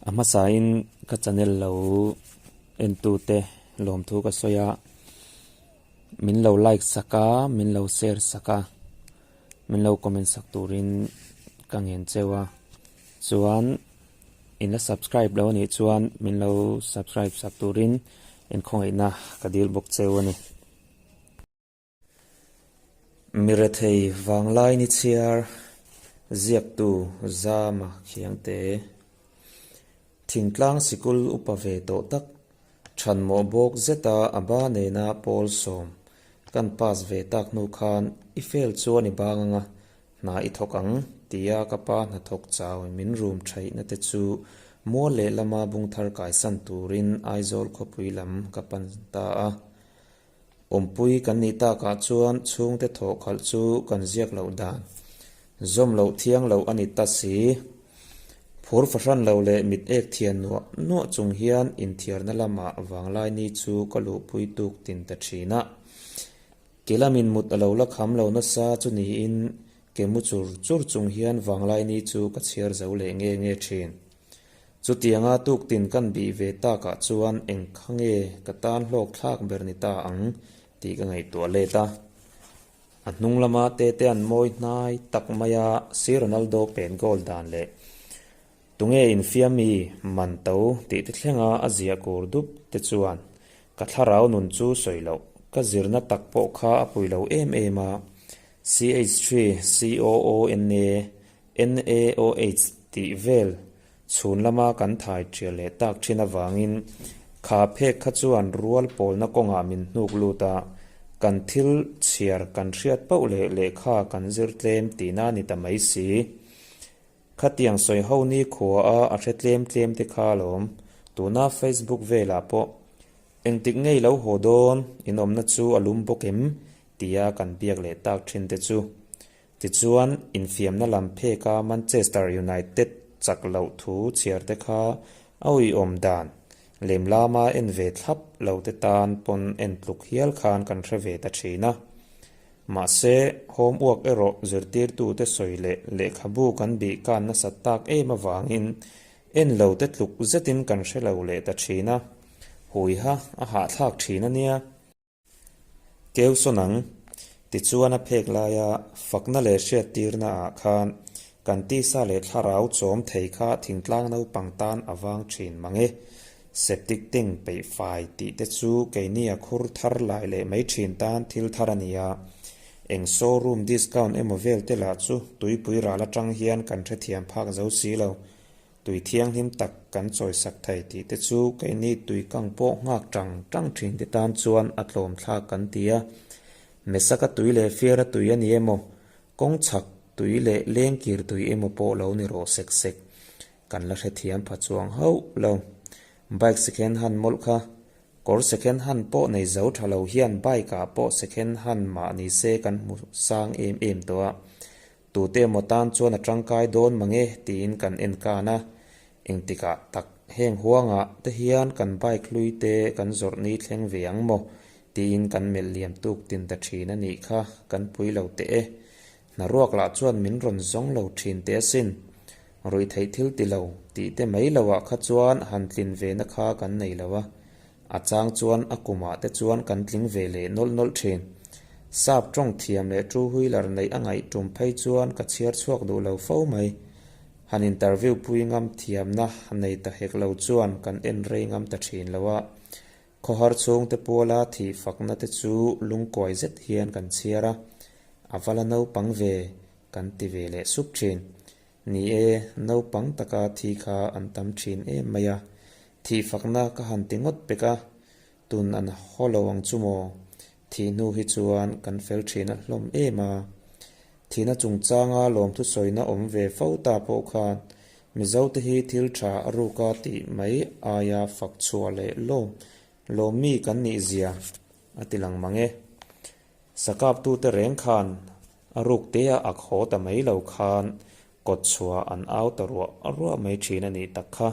A hmasain ka channel lo entute lawmthu ka sawi a, min lo like sak a, min lo share sak a, min lo comment sak turin ka ngen cheu a, chuan in la subscribe lo anih chuan min lo subscribe sak turin inkhawngaihna ka dil bawk cheu a ni. Mi rethei vanglai ni chhiar ziaktu Zama Khiangte Thingtlang sikul upa ve tawh tak thanmawh bawk zeta a ba nena pawl sawm kan pass ve tak hnu khan i fail chuan i bang anga hna i thawk ang tia ka pa hnathawk chau min rum thaihna te chu mual lehlama bungthar kaisan turin Aizawl khawpui lam ka pan ta a. Awmpui kan nih takah chuan chhungte thawh khalh chu kan ziak loh dan zawm loh thiang loh a ni ta si. Phur fahran lo leh mit ek thian nuah nuah chung hian inthiarna lamah vanglaini chu ka luhpui tuk tin ta thin a. Ke lamin mut a lo la kham lo nasa chu niin ke mu chur chur chung hian vanglaini chu ka chhiar zo leh nge nge thin. Chutianga tuktin kan bih ve takah chuan eng kha nge ka tan hlawk thlak ber ni ta ang tih ka ngaihtuah let a. A hnung lama tete an mawi hnai tak maia si Ronaldo pen goal dan leh tunge infiam mi man to tih te thlenga a ziah kur dup te chuan ka thlarau nun chu sawi loh ka zirna tak pawh kha a pui lo em em a, CH3COONA NaOH tih vel chhun lama kan thai ṭial leh tak ṭhin avangin kha phek kha chuan rual pawlna kawngah min hnuk lut a, kan thil chhiar kan hriat pauh leh lehkha kan zir tlem tihna a ni ta mai si. Khatiang sawi ho ni khua a a hre tlem tlem te kha alawm, tuna Facebook velah pawh engtik ngei lo haw dawn inawmna chu a lum bawk em tia kan biak leh tak ṭhin te chu. Tichuan, infiamna lam pheka Manchester United chak loh thu chhiar te kha a uiawm dan, lem lama en ve thlap lo te tan pawn en tluk hial khan kan hre ve ta thin a. Mahse, homework erawh zirtirtute sawi leh lehkhabu kan bih kan nasat tak em avangin en lo te tluk zetin kan hre lo leh ta thin a, huiha a hahthlak thin a nia. Keu sawn ang, tichuan a phek laia fakna leh hriattirna ah khan kan tisa leh thlarau chawm thei kha thingtlang naupang tan a vang thin mang e. Septic tank peih fai tih te chu keini a khur thar lai leh mai thin tan thil thar a ni a. Eng showroom discount emaw vel te lah chu tuipui ral atang hian kan hrethiam phak zo si lo. Tui thianghlim tak kan chawisak thei tih te chu keini tui kang pawh nghak tang tang thin te tan chuan a tlawm thlak kan ti a. Mesaka tui leh Fiara tui a ni emaw, kawng chhak tui leh lengkir tui emaw pawh lo ni rawh sek sek. Kan la hrethiam pha chuang hauh lo. Bike second hand mawlh kha kawr second hand pawh nei zo tha lo hian bike ah pawh second hand mah ni se kan hmu sang em em tawh a. Tute emaw tan chuan a tangkai dawn mange tiin kan en kan a, engtikah tak heng huangah te hian kan bike hlui te kan zawrh ni thleng ve ang maw tiin kan melh liam tuk tin ta thin a nih kha kan pui lo teh e. Hnaruak lah chuan min rawn zawng lo thin teh asin. Ruihtheih thil ti lo tih te mai loah kha chuan han tlin ve na kha kan nei lo a, A chang chuan a kumah te chuan kan tling ve leh nawlh nawlh thin. Sap tawng thiam leh two wheeler neih a ngaih tum phei chuan ka chhiar chhuak duh lo fo mai. Han interview pui ngam thiamna nei ta hek lo chuan kan en rei ngam ta thin lo a. Khawhar chhungte puala thih fakna te chu lungkuai zet hian kan chhiar a, a va la naupang ve kan ti ve leh sup thin. Ni e, naupang taka thi kha an tam thin em mai a, thih fakna ka han ti ngawt pek a, tun an haw lo ang chu maw? Thih hnu hi chuan kan fel thin a hlawm em a. Thihna chungchanga lawmthu sawina awm ve fo ta pawh khan Mizote hi thil tha a ruka tih mai aia fak chhuah leh lawm lawmmi kan nih zia a ti lang mang e. Sakaptute reng khan a ruk tea ak haw ta mai lo khan kawt chhuah an au ta ruah ruah mai thin a nih tak kha.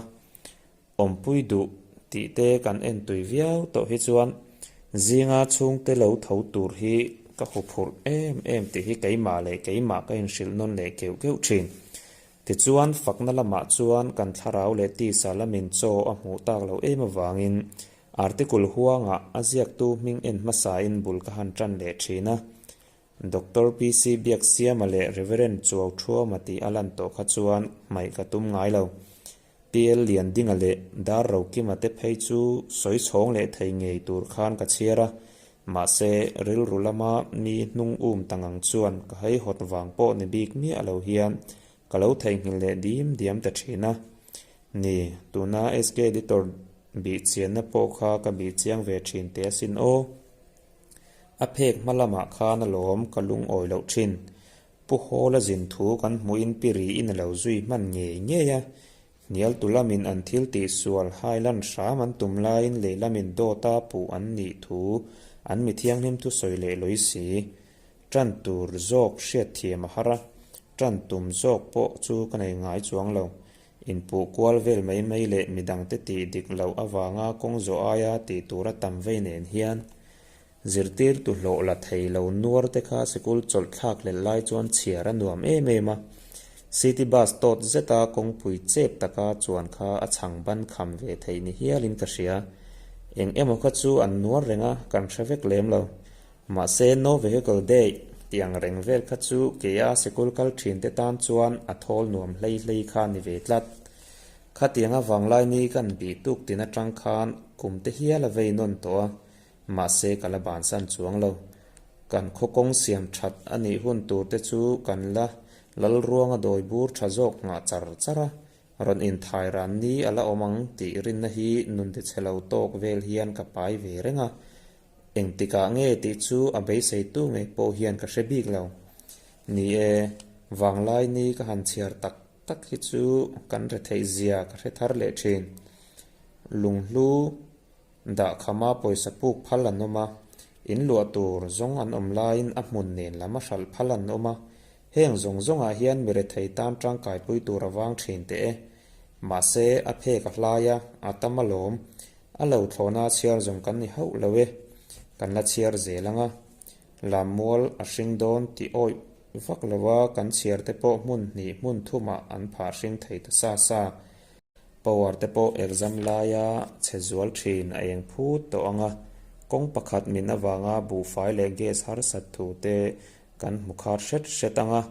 Awmpui duh tih te kan en tui viau tawh hi chuan zinga chhungte lo tho tur hi ka huphurh em em tih hi keimah leh keimah ka inhrilh nawn leh keuh keuh thin. Tichuan, fakna lamah chuan kan thlarau leh tisa lamin chaw a hmuh tak loh em avangin article huangah a ziaktu hming en hmasain bul ka han tan leh thin a. Doctor PC Biaksiama leh Reverend Chuau Thuama tih a lan tawh kha chuan hmaih ka tum ngai lo. PL Liandinga leh Dar Rokima te phei chu sawi chhawng leh thei ngei tur khan ka chhiar a, mahse rilru lama mi hnung um ta ngang chuan ka haihawt vang pawh ni bik miah lo hian ka lo theihnghilh leh dim diam ta thin a. Ni, tuna SK Editor bih chianna pawh kha ka bih chiang ve thin teh asin aw. A phek hma lamah khan alawm ka lungawi loh thin. Pu Hawla zin thu kan hmuhin pi riin a lo zui hman ngei ngei a, hnialtu lamin an thil tih sual hai lan hram an tum laiin lehlamin dawta puh an nih thu an mi thianghlim thusawi leh lawi si. Tan tur zawk hriatthiam a har a, tan tum zawk pawh chu ka nei ngai chuang lo. Inpuh kual vel mai mai leh midangte tih dik loh avanga kawng zawh aia tih tura tam vei nen hian Zirtirtu hlawh la thei lo nuar te kha sikul chawlh thlak hlelh lai chuan chhiar a nuam em em a. City bus tawt zeta kawngpui chep taka chuan kha a chhang ban kham ve theih ni hialin ka hria. Eng emaw kha chu an nuar reng a, kan hre vek lem lo. Mahse no vehicle day tih ang reng vel kha chu keia sikul kal thin te tan chuan a thawl nuam hlei hlei kha ni ve tlat. Khatianga vanglaini kan bih tuk tin atang khan kum te hial a vei nawn tawh a, Mahse ka la bansan chuang lo. Kan khaw kawng siam that a nih hun tur te chu kan la lal ruanga dawi bur tha zawk nghah char char a, rawn inthai ran ni a la awm ang tih rinna hi nun ti chhe lo tawk vel hian ka pai ve reng a. Engtikah nge tih chu a beiseitu ngei pawh hian ka hre bik lo. Ni e, vanglai ni ka han chhiar tak tak hi chu kan retheih zia ka hre thar leh thin. Lunghlu. Dahkhama pawisa puk phal an awm a, in luah tur zawng an awm laiin a hmun nen lam a hralh phal an awm a, heng zawng zawngah hian mi rethei tan tangkaipui tur a vang thin teh e. Mahse, a phek a hlai a, a tam alawm. A lo thlawhna chhiar zawng kan ni hauh lo e. Kan la chhiar zel ang a. Lammual a hring dawn tih awih vak lova kan chhiar te pawh hmun hnih hmun thumah an phah hring thei ta sa sa. Power te pawh exam laia chhe zual thin a eng phut tawh ang a, kawng pakhat min avanga buhfai leh gas harsat thu te kan hmu khar hret hret ang a,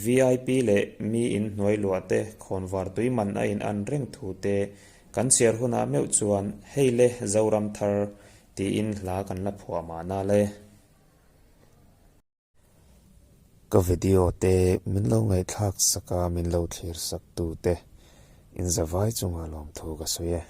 VIP leh mi in hnuai luah te khawnvar tui man a in an reng thu te kan chhiar hunah meuh chuan hei le Zoram thar tiin hla kan la phuah mahna le. Ka video te min lo ngaihthlak sak a, min lo thlir sak tu te in zavai chunga lawmthu ka sawi e.